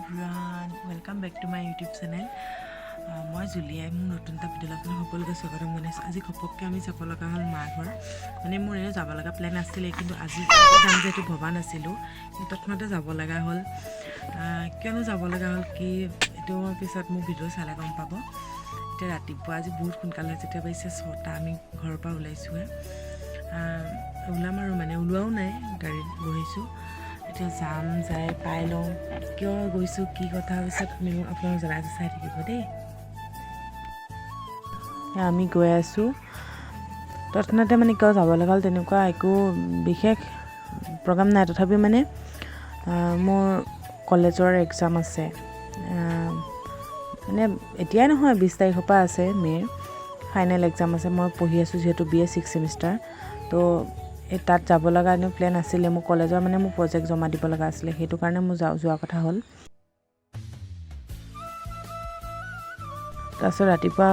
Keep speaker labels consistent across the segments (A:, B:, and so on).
A: Everyone, welcome back to my YouTube channel. মই জুলিয়াই মোৰ নতুন এটা ভিডিঅ'লৈ আপোনালোক সকলোকে স্বাগতম জনাইছোঁ। আজি ঘপককৈ আমি যাব লগা হ'ল মা ঘৰ। মানে মোৰ এনেও যাব লগা প্লেন আছিলে, কিন্তু আজি যাম যে এইটো ভবা নাছিলোঁ। কিন্তু তৎক্ষণাতে যাব লগা হ'ল। কিয়নো যাব লগা হ'ল কি, এইটো মই পিছত মোৰ ভিডিঅ' চালে গম পাব। এতিয়া ৰাতিপুৱা আজি বহুত সোনকালে হৈছে। এতিয়া বাজিছে 6টা। আমি ঘৰৰ পৰা ওলাইছোঁহে। ওলাম আৰু, মানে ওলোৱাও নাই, গাড়ীত বহিছোঁ। এতিয়া যাম, যাই পাই লওঁ। কিয় গৈছোঁ, কি কথা পিছত আপোনালোক জনাইছোঁ, চাই থাকিব দেই। এয়া আমি গৈ আছোঁ। তৎক্ষণাতে মানে কিয় যাব লগা হ'ল, তেনেকুৱা একো বিশেষ প্ৰগ্ৰাম নাই। তথাপিও মানে মোৰ কলেজৰ এক্সাম আছে। মানে এতিয়াই নহয়, 20 তাৰিখৰ পৰা আছে। মে'ৰ ফাইনেল এক্সাম আছে। মই পঢ়ি আছোঁ যিহেতু বি এ ছিক্স ছেমিষ্টাৰ। তো এই তাত যাব লগা এনেও প্লেন আছিলে। মোৰ কলেজৰ মানে মোৰ প্ৰজেক্ট জমা দিব লগা আছিলে, সেইটো কাৰণে মোৰ যোৱা কথা হ'ল। তাৰপিছত ৰাতিপুৱা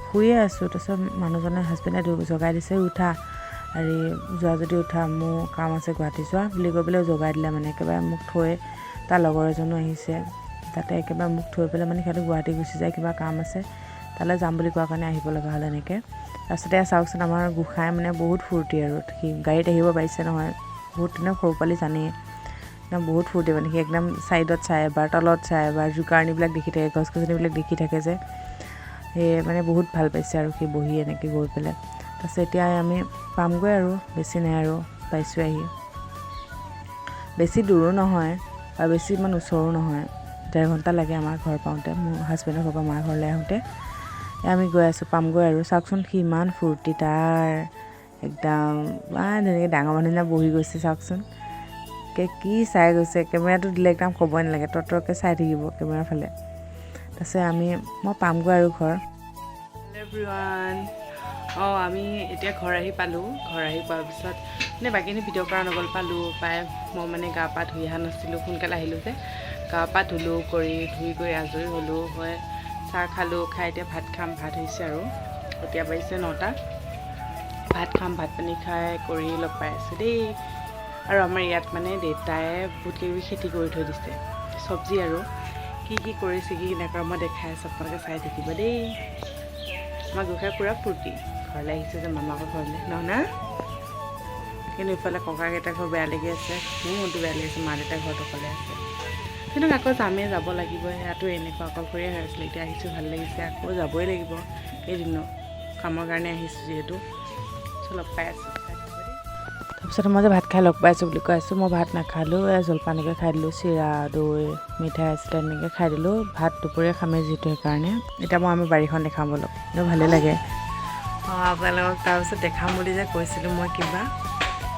A: শুইয়ে আছোঁ। তাৰপিছত মানুহজনে, হাজবেণ্ডে জগাই দিছে, "উঠা, হেৰি যোৱা যদি উঠা, মোৰ কাম আছে গুৱাহাটী যোৱা" বুলি কৈ পেলাই জগাই দিলে। মানে একেবাৰে মোক থৈ, তাৰ লগৰ এজনো আহিছে তাতে, একেবাৰে মোক থৈ পেলাই মানে সিহঁতে গুৱাহাটী গুচি যায়, কিবা কাম আছে তালৈ যাম বুলি কোৱাৰ কাৰণে আহিব লগা হ'ল এনেকৈ। তাৰপিছতে এয়া চাওকচোন, আমাৰ গোঁসাই মানে বহুত ফূৰ্তি আৰু সি গাড়ীত আহিব পাৰিছে নহয়। বহুত তেনেও সৰু পোৱালি জানেই, একদম বহুত ফূৰ্তি। মানে সি একদম ছাইডত চাই এবাৰ, তলত চাই এবাৰ, জোকাৰণিবিলাক দেখি থাকে, গছ গছনিবিলাক দেখি থাকে যে, সেয়ে মানে বহুত ভাল পাইছে আৰু সি বহি এনেকৈ গৈ পেলাই। তাৰপিছত এতিয়া আমি পামগৈ আৰু, বেছি নাই আৰু, পাইছোঁ আহি। বেছি দূৰো নহয় বা বেছি ইমান ওচৰো নহয়। 1.5 ঘণ্টা লাগে আমাৰ ঘৰ পাওঁতে, মোৰ হাজবেণ্ডৰ ঘৰৰ পৰা মাৰ ঘৰলৈ আহোঁতে। এয়া আমি গৈ আছোঁ, পামগৈ আৰু। চাওকচোন, সি ইমান ফূৰ্তি তাৰ, একদম ইমান ধুনীয়াকৈ ডাঙৰ মানুহ নিচিনা বহি গৈছে। চাওকচোন কি চাই গৈছে। কেমেৰাটো দিলে একদম ক'বই নালাগে, তৰতৰকৈ চাই থাকিব কেমেৰাৰ ফালে। তাৰপিছত মই পামগৈ আৰু ঘৰ। এভৰিৱান, অঁ, আমি এতিয়া ঘৰ আহি পালোঁ। ঘৰ আহি পোৱাৰ পিছত মানে বাকীখিনি ভিডিঅ' কৰা নগ'ল। পালোঁ, পাই মই মানে গা পা ধুই অহা নাছিলোঁ, সোনকালে আহিলোঁ যে। গা পা ধুলোঁ কৰি, ধুই কৰি আজৰি হ'লোঁ হয়, চাহ খালোঁ, খাই এতিয়া ভাত খাম। ভাত হৈছে আৰু এতিয়া বাজিছে 9টা। ভাত খাম। ভাত পানী খাই কৰি লগ পাই আছোঁ দেই। আৰু আমাৰ ইয়াত মানে দেউতাই বহুত কিবি খেতি কৰি থৈ দিছে, চব্জি। আৰু কি কি কৰিছে, কি কি নকৰা, মই দেখাই আছোঁ, আপোনালোকে চাই থাকিব দেই। আমাৰ গোসাঁই পূৰা ফূৰ্তি, ঘৰলৈ আহিছে যে মামাকৰ ঘৰলৈ, নহয় না? কিন্তু ইফালে ককাকেইটাৰ ঘৰ বেয়া লাগি আছে, মোৰ মনটো বেয়া লাগি আছে। মা দেউতাৰ ঘৰত অকলে আছে। কিন্তু আকৌ যামেই, যাব লাগিব। ইয়াতো এনেকুৱা অকলশৰীয়া হৈ আছিলে, এতিয়া আহিছোঁ, ভাল লাগিছে। আকৌ যাবই লাগিব কেইদিনো, কামৰ কাৰণে আহিছোঁ যিহেতু। লগ পাই আছোঁ, চাই থাকিব দেই। তাৰপিছত মই যে ভাত খাই লগ পাইছোঁ বুলি কৈ আছোঁ, মই ভাত নাখালোঁ, এই জলপানকে খাই দিলোঁ। চিৰা দৈ মিঠাই আছিলে, এনেকৈ খাই দিলোঁ। ভাত দুপৰীয়া খামেই যিহেতু, সেইকাৰণে। এতিয়া মই আমাৰ বাৰীখন দেখাম অলপ, এনেও ভালেই লাগে। অঁ, আপোনালোকক তাৰপিছত দেখাম বুলি যে কৈছিলোঁ মই কিবা,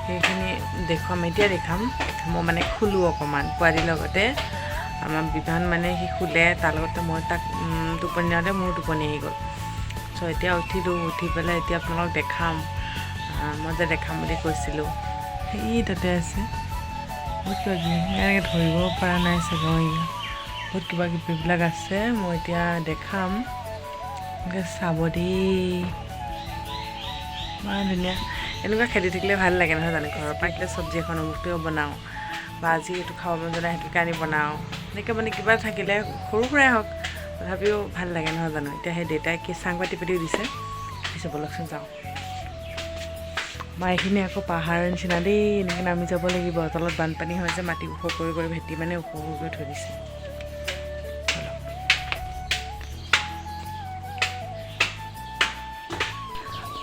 A: সেইখিনি দেখুৱাম, এতিয়া দেখাম। মই মানে শুলোঁ অকণমান পোৱালিৰ লগতে। আমাৰ বিভান মানে সি শুলে, তাৰ লগতে মই তাক টোপনি যাওঁতে মোৰ টোপনি আহি গ'ল। চ' এতিয়া উঠিলোঁ, উঠি পেলাই এতিয়া আপোনালোকক দেখাম। মই যে দেখাম বুলি কৈছিলোঁ, সেই তাতে আছে বহুত কিবা কিবি। এনেকৈ ধৰিব পৰা নাই চাগে। অঁ, এয়া বহুত কিবা কিবিবিলাক আছে, মই এতিয়া দেখাম, এনেকৈ চাব দেই। ইমান ধুনীয়া, এনেকুৱা খেতি থাকিলে ভাল লাগে নহয় জানো? ঘৰৰ পৰা কিবা চব্জি এখন অমুকটোও বনাওঁ বা আজি এইটো খাব মন যোৱা নাই, সেইটোকে আনি বনাওঁ। এনেকৈ মানে কিবা থাকিলে, সৰু সুৰাই হওক, তথাপিও ভাল লাগে নহয় জানো? এতিয়া সেই দেউতাই কি চাং পাতি পাতিও দিছে। পিছে ব'লকচোন যাওঁ। আমাৰ এইখিনি আকৌ পাহাৰৰ নিচিনা দেই, এনেকৈ নামি যাব লাগিব। তলত বানপানী হয় যে, মাটি ওখ কৰি কৰি, ভেটি মানে ওখ কৰি কৰি থৈ দিছে। ব'লক।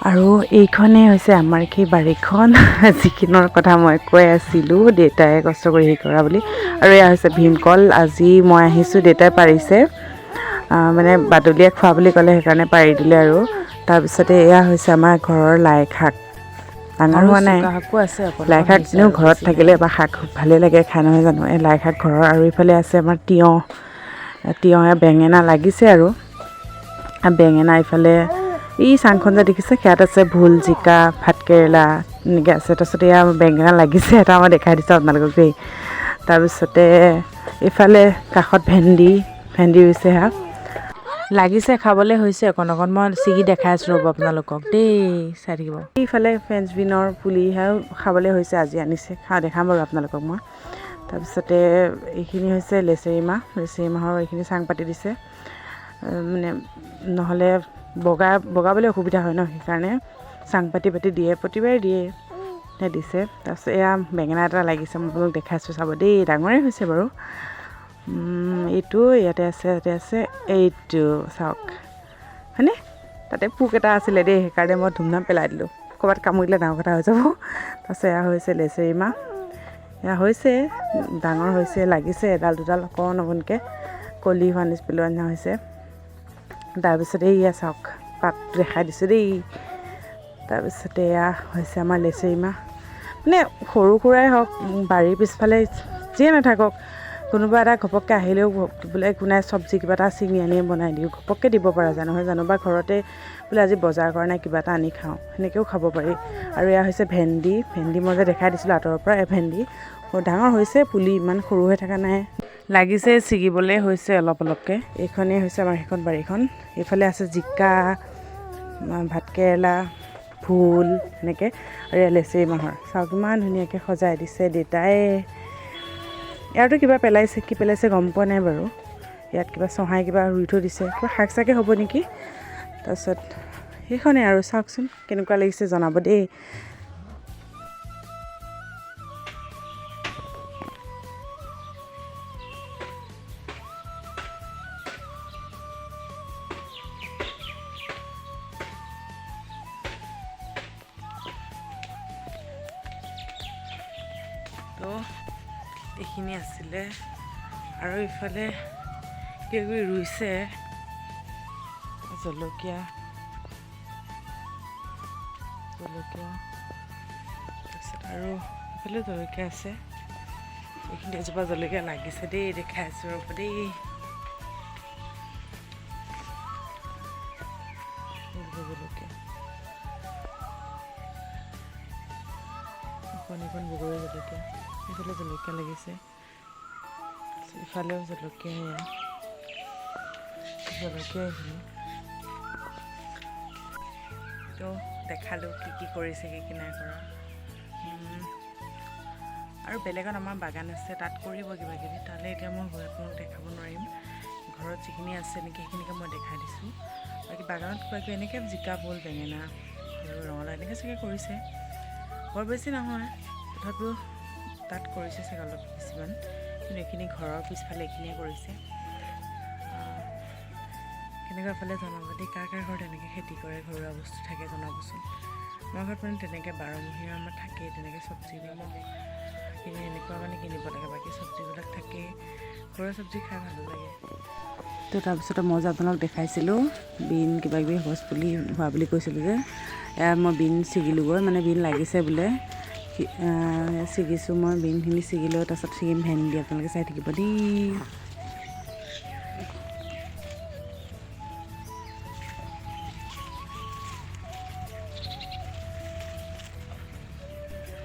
A: আৰু এইখনেই হৈছে আমাৰ সেই বাৰীখন, যিখনৰ কথা মই কৈ আছিলোঁ, দেউতাই কষ্ট কৰি হেৰি কৰা বুলি। আৰু এয়া হৈছে ভীমকল। আজি মই আহিছোঁ, দেউতাই পাৰিছে। মানে বাদুলীয়ে খোৱা বুলি ক'লে, সেইকাৰণে পাৰি দিলে। আৰু তাৰপিছতে এয়া হৈছে আমাৰ ঘৰৰ লাই শাক, ডাঙৰ হোৱা নাই।
B: শাকো আছে।
A: লাই শাক এনেও ঘৰত থাকিলে বা শাক ভালেই লাগে খাই, নহয় জানো? এই লাই শাক ঘৰৰ। আৰু ইফালে আছে আমাৰ তিয়ঁহ, তিয়ঁহ, বেঙেনা লাগিছে। আৰু বেঙেনা ইফালে এই চাংখন যে দেখিছে, সেয়াত আছে ভোল, জিকা, ভাতকেৰেলা এনেকৈ আছে। তাৰপিছত এয়া বেঙেনা লাগিছে এটা, মই দেখাই দিছোঁ আপোনালোকক দেই। তাৰপিছতে ইফালে কাষত ভেন্দি, ভেন্দি ৰুইছে, সেয়া লাগিছে, খাবলৈ হৈছে অকণ অকণ। মই ছিগি দেখাই আছোঁ, ৰ'ব আপোনালোকক দেই, চাই থাকিব। এইফালে ফ্ৰেঞ্চ বিনৰ পুলি, সেয়াও খাবলৈ হৈছে, আজি আনিছে, দেখাম বাৰু আপোনালোকক মই। তাৰপিছতে এইখিনি হৈছে লেচেৰি মাহ। লেচেৰি মাহৰ এইখিনি চাং পাতি দিছে, মানে নহ'লে বগাবলৈ অসুবিধা হয় ন, সেইকাৰণে চাং পাতি পাতি দিয়ে, প্ৰতিবাৰে দিয়ে, দিছে। তাৰপিছত এয়া বেঙেনা এটা লাগিছে, মই আপোনালোক দেখাইছোঁ, চাব দেই, ডাঙৰেই হৈছে বাৰু। এইটো ইয়াতে আছে, ইয়াতে আছে, এইটো চাওক হয়নে, তাতে পোক এটা আছিলে দেই, সেইকাৰণে মই ধুমধাম পেলাই দিলোঁ, ক'ৰবাত কামুৰিলে ডাঙৰ কথা হৈ যাব। তাৰপিছত এয়া হৈছে লেচেৰি মাহ, এয়া হৈছে ডাঙৰ হৈছে, লাগিছে এডাল দুডাল অকণ অকণকৈ কলি হোৱা নিচিনা পেলোৱা নিচিনা হৈছে। তাৰপিছতে এয়া চাওক পাত দেখাই দিছোঁ দেই। তাৰপিছতে এয়া হৈছে আমাৰ লেচেৰি মাহ, মানে সৰু সুৰাই হওক, বাৰীৰ পিছফালে যিয়ে নাথাকক, কোনোবা এটা ঘপককৈ আহিলেও বোলে কোনাই চব্জি কিবা এটা ছিঙি আনি বনাই দিওঁ, ঘপককৈ দিব পৰা যায় নহয় জানো, বা ঘৰতে বোলে আজি বজাৰ কৰা নাই কিবা এটা আনি খাওঁ, সেনেকৈও খাব পাৰি। আৰু এয়া হৈছে ভেন্দি। ভেন্দি মই যে দেখাই দিছিলোঁ আঁতৰৰ পৰা, এই ভেন্দি ডাঙৰ হৈছে, পুলি ইমান সৰু হৈ থকা নাই, লাগিছে, ছিগিবলৈ হৈছে অলপ অলপকৈ। এইখনেই হৈছে আমাৰ সেইখন বাৰীখন। এইফালে আছে জিকা, ভাতকেৰেলা, ভোল, সেনেকৈ। আৰু এয়া লেচেৰি মাহৰ চাওক ইমান ধুনীয়াকৈ সজাই দিছে দেউতাই। ইয়াতো কিবা পেলাইছে, কি পেলাইছে গম পোৱা নাই বাৰু। ইয়াত কিবা চহাই কিবা ৰুই থৈ দিছে, কিবা শাক চাকে হ'ব নেকি। তাৰপিছত সেইখনেই আৰু, চাওকচোন কেনেকুৱা লাগিছে জনাব দেই। তো এইখিনি আছিলে। আৰু ইফালে কিবা কিবি ৰুইছে, জলকীয়া, জলকীয়া, তাৰপিছত আৰু ইফালে জলকীয়া আছে। এইখিনি এজোপা জলকীয়া লাগিছে দেই, দেখাই আছোঁ ৰ'ব দেই। জলকীয়া এখন এখন বগৰী জলকীয়া, এইফালে জলকীয়া লাগিছে, ইফালেও জলকীয়া, এয়া জলকীয়া এইখিনি। তো দেখালোঁ কি কি কৰিছে, কি কি নাই কৰা। আৰু বেলেগত আমাৰ বাগান আছে, তাত কৰিব কিবা কিবি, তালৈ এতিয়া মই গৈ আপোনালোক দেখাব নোৱাৰিম। ঘৰত যিখিনি আছে নেকি সেইখিনিকে মই দেখাই দিছোঁ। বাকী বাগানত কিবা কিবি এনেকৈ জিকা, ভোল, বেঙেনা আৰু ৰঙালাও এনেকৈ চাগে কৰিছে, বৰ বেছি নহয়, তথাপিও তাত কৰিছে চাগে অলপ বেছিমান, কিন্তু এইখিনি ঘৰৰ পিছফালে এইখিনিয়ে কৰিছে। কেনেকুৱা ফালে জনাব দেই, কাৰ কাৰ ঘৰত এনেকৈ খেতি কৰে, ঘৰুৱা বস্তু থাকে জনাবচোন। আমাৰ ঘৰত মানে তেনেকৈ বাৰমহীয়া আমাৰ থাকেই, তেনেকৈ চব্জিবিলাক কিনি এনেকুৱা মানে কিনিব লাগে, বাকী চব্জিবিলাক থাকেই, ঘৰুৱা চব্জি খাই ভালো লাগে। তো তাৰপিছতে মই যে আপোনালোক দেখাইছিলোঁ বিন কিবা কিবি গছ পুলি হোৱা বুলি কৈছিলোঁ যে, এয়া মই বিন ছিগিলোগৈ, মানে বিন লাগিছে বোলে, ছিগিছোঁ মই বিনখিনি, ছিগি লৈ তাৰপিছত ছিগিম ভেন্দি, আপোনালোকে চাই থাকিব দেই।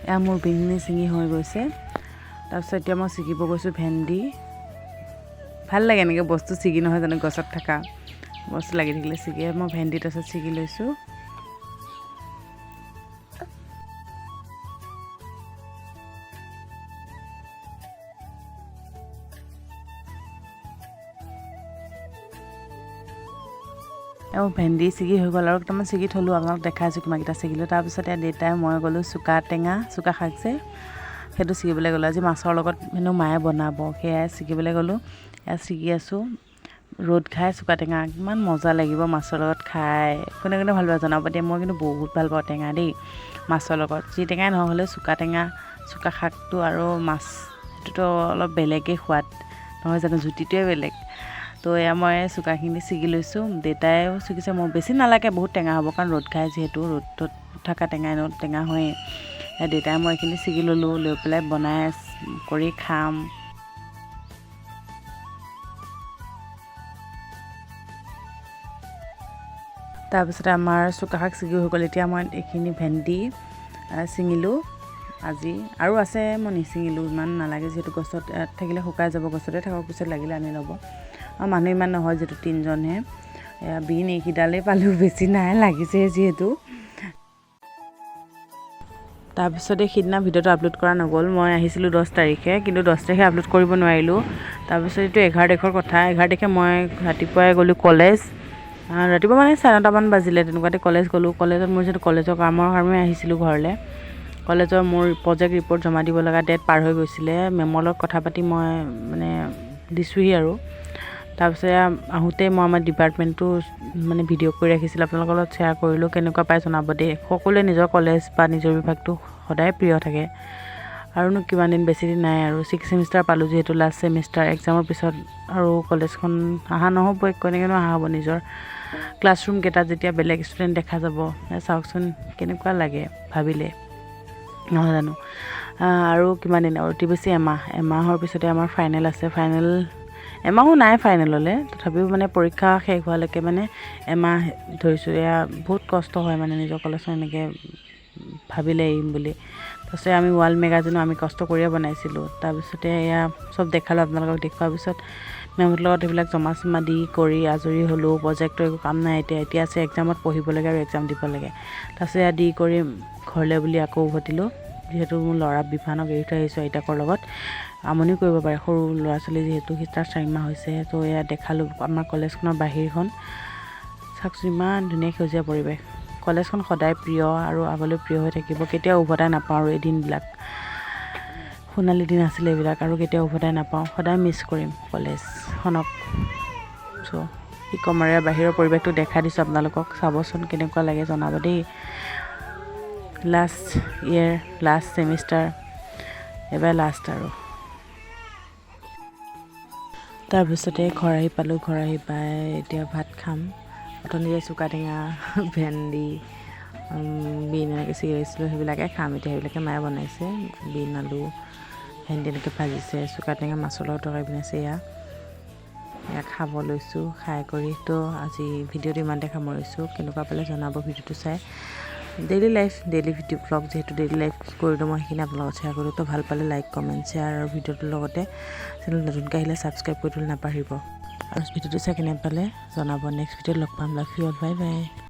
A: এয়া মোৰ বিনখিনি ছিঙি হৈ গৈছে। তাৰপিছত এতিয়া মই ছিগিব গৈছোঁ ভেন্দি। ভাল লাগে এনেকৈ বস্তু ছিগি নহয় জানো, গছত থকা বস্তু লাগি থাকিলে ছিগি। মই ভেন্দি তাৰপিছত ছিগি লৈছোঁ। ভেন্দি ছিগি হৈ গ'ল, আৰু কেইটামান ছিগি থ'লোঁ, আপোনালোক দেখাইছোঁ কিমানকেইটা ছিগিলোঁ। তাৰপিছত ইয়াত দেউতাই মই গ'লোঁ চুকা টেঙা, চুকা শাক যে, সেইটো ছিগিবলৈ গ'লোঁ। আজি মাছৰ লগত হেনো মায়ে বনাব, সেয়াই ছিগিবলৈ গ'লোঁ। এয়া ছিগি আছোঁ, ৰ'দ খাই চুকা টেঙা কিমান মজা লাগিব মাছৰ লগত খাই। কোনে কোনে ভাল পায় জনাব দেই, মই কিন্তু বহুত ভাল পাওঁ টেঙা দেই মাছৰ লগত, যি টেঙাই নহওক হ'লেও চুকা টেঙা, চুকা শাকটো আৰু মাছ সেইটোতো অলপ বেলেগেই সোৱাদ নহয় জানো, জুতিটোৱে বেলেগ। তো এয়া মই চুকাখিনি ছিগি লৈছোঁ, দেউতাইও ছিগিছে। মোৰ বেছি নালাগে, বহুত টেঙা হ'ব, কাৰণ ৰ'দ খাই যিহেতু, ৰ'দত থকা টেঙাই ন টেঙা হয়েই। দেউতাই মই এইখিনি ছিগি ল'লোঁ, লৈ পেলাই বনাই কৰি খাম। তাৰপিছতে আমাৰ চুকা শাক ছিগি হৈ গ'ল। এতিয়া মই এইখিনি ভেন্দি ছিঙিলোঁ আজি, আৰু আছে মই নিছিঙিলোঁ, ইমান নালাগে যিহেতু গছত থাকিলে শুকাই যাব, গছতে থাকক, পিছত লাগিলে আনি ল'ব। আৰু মানুহ ইমান নহয় যিহেতু তিনিজনহে। এয়া বিন এইকেইডালেই পালোঁ, বেছি নাই, লাগিছে যিহেতু। তাৰপিছতে সিদিনা ভিডিঅ'টো আপলোড কৰা নগ'ল। মই আহিছিলোঁ 10 তাৰিখে, কিন্তু 10 তাৰিখে আপলোড কৰিব নোৱাৰিলোঁ। তাৰপিছত এইটো 11 তাৰিখৰ কথা। 11 তাৰিখে মই ৰাতিপুৱাই গ'লোঁ কলেজ। ৰাতিপুৱা মানে 9:30মান বাজিলে, তেনেকুৱাতে কলেজ গ'লোঁ। কলেজত মোৰ যিহেতু কলেজৰ কামৰ কাৰণে আহিছিলোঁ ঘৰলৈ, কলেজৰ মোৰ প্ৰজেক্ট ৰিপৰ্ট জমা দিব লগা ডেট পাৰ হৈ গৈছিলে। মেমৰ লগত কথা পাতি মই মানে দিছোঁহি আৰু। তাৰপিছতে আহোঁতে মই আমাৰ ডিপাৰ্টমেণ্টটো মানে ভিডিঅ' কৰি ৰাখিছিলোঁ, আপোনালোকৰ লগত শ্বেয়াৰ কৰিলোঁ। কেনেকুৱা পাই জনাব দেই। সকলোৱে নিজৰ কলেজ বা নিজৰ বিভাগটো সদায় প্ৰিয় থাকে। আৰুনো কিমান দিন, বেছি দিন নাই আৰু। ছিক্স ছেমিষ্টাৰ পালোঁ যিহেতু, লাষ্ট ছেমিষ্টাৰ। এক্সামৰ পিছত আৰু কলেজখন অহা নহ'বই। কেনেকৈনো অহা হ'ব নিজৰ ক্লাছৰুমকেইটাত যেতিয়া বেলেগ ষ্টুডেণ্ট দেখা যাব? চাওকচোন কেনেকুৱা লাগে ভাবিলে, নহয় জানো? আৰু কিমান দিন আৰু? অতি বেছি এমাহ। এমাহৰ পিছতে আমাৰ ফাইনেল আছে। ফাইনেল এমাহো নাই ফাইনেললৈ, তথাপিও মানে পৰীক্ষা শেষ হোৱালৈকে মানে এমাহ ধৰিছোঁ। এয়া বহুত কষ্ট হয় মানে নিজৰ কলেজখন এনেকৈ ভাবিলে এৰিম বুলি। তাৰপিছতে আমি ৱাল মেগাজিনো আমি কষ্ট কৰিয়ে বনাইছিলোঁ। তাৰপিছতে এয়া চব দেখালোঁ আপোনালোকক। দেখুৱাৰ পিছত মেমহঁতৰ লগত সেইবিলাক জমা চমা দি কৰি আজৰি হ'লোঁ। প্ৰজেক্টৰ একো কাম নাই এতিয়া। এতিয়া আছে এক্সামত পঢ়িব লাগে আৰু এক্সাম দিব লাগে। তাৰপিছত এয়া দি কৰি ঘৰলৈ বুলি আকৌ উভতিলোঁ। যিহেতু মোৰ ল'ৰা বিভানক এৰি থৈ আহিছোঁ আইতাকৰ লগত, আমনিও কৰিব পাৰে, সৰু ল'ৰা ছোৱালী যিহেতু, সি তাৰ 4 মাহ হৈছে। ত' এয়া দেখালোঁ আমাৰ কলেজখনৰ বাহিৰখন। চাওকচোন, ইমান ধুনীয়া সেউজীয়া পৰিৱেশ। কলেজখন সদায় প্ৰিয় আৰু আগলৈ প্ৰিয় হৈ থাকিব। কেতিয়াও উভতাই নাপাওঁ আৰু এই দিনবিলাক। সোণালী দিন আছিলে এইবিলাক, আৰু কেতিয়াও উভতাই নাপাওঁ। সদায় মিছ কৰিম কলেজখনক। চ' কি ক'ম আৰু, বাহিৰৰ পৰিৱেশটো দেখাই দিছোঁ আপোনালোকক। চাবচোন, কেনেকুৱা লাগে জনাব দেই। লাষ্ট ইয়েৰ, লাষ্ট ছেমিষ্টাৰ, এবাৰ লাষ্ট আৰু। তাৰপিছতে ঘৰ আহি পালোঁ। ঘৰ আহি পাই এতিয়া ভাত খাম। অথনিতে চুকা টেঙা, ভেন্দি, বিন এনেকৈ ছিঙি আহিছিলোঁ, সেইবিলাকে খাম এতিয়া। সেইবিলাকে মায়ে বনাইছে। বিন, আলু, ভেন্দি এনেকৈ ভাজিছে, চুকা টেঙা মাছৰ লগত তৰকাৰী বনাইছে। এয়া এয়া খাব লৈছোঁ। খাই কৰি তো আজি ভিডিঅ'টো ইমানতে সামৰিছোঁ। কেনেকুৱা পালে জনাব ভিডিঅ'টো চাই। Daily life, daily video vlog যিহেতু, ডেইলি লাইফ কি কৰিলোঁ মই সেইখিনি আপোনালোকৰ লগত শ্বেয়াৰ কৰিলোঁ। তো ভাল পালে লাইক, কমেণ্ট, শ্বেয়াৰ আৰু ভিডিঅ'টোৰ লগতে চেনেল নতুনকৈ আহিলে ছাবস্ক্ৰাইব কৰি দিবলৈ নাপাহৰিব। আৰু ভিডিঅ'টো চাই কেনে পালে জনাব। নেক্সট ভিডিঅ'ত লগ পাম। Love you all, bye bye.